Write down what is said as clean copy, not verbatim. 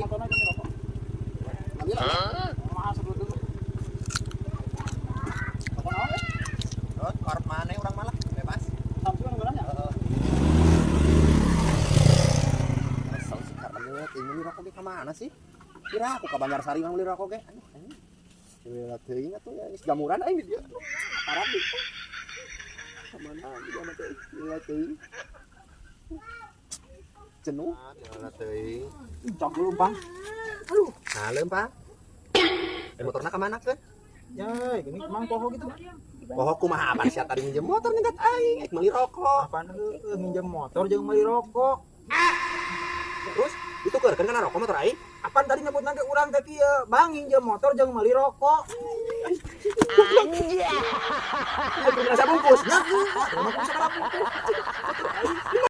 motorna jeung rokok. Ambil lah. Mahal sebelum dulu. Rokok naon eh? Oh, karep maneh urang malah bebas. Samsu kan ngeunahnya. Heeh. Kesel sih karena ini meuli rokok ge ka mana sih? Kira aku ka Banjarsari mah meuli rokok ge. Aduh, anjing. Lila teuing atuh ya geus jamuran aing di dieu. Aparat di. Ka mana dia mah teh? Lila teuing. Jenuh. Lila teuing. Cok dulu, Bang. Aduh. Nah, leumpang. Eh, motorna ka mana keun? Ya, gini emang poho gitu. Poho kumaha apaan sia tadi minjem motor nyegat aing, ek meuli rokok. Apaan heueuh minjem motor jeung meuli rokok. Terus ditukeurkeun kana rokok motor aing. Apaan tadi nyebut nangke urang teh kieu, Bang minjem motor jeung meuli rokok. Anjir. Bisa bungkus. Ya, rumah bisa bungkus.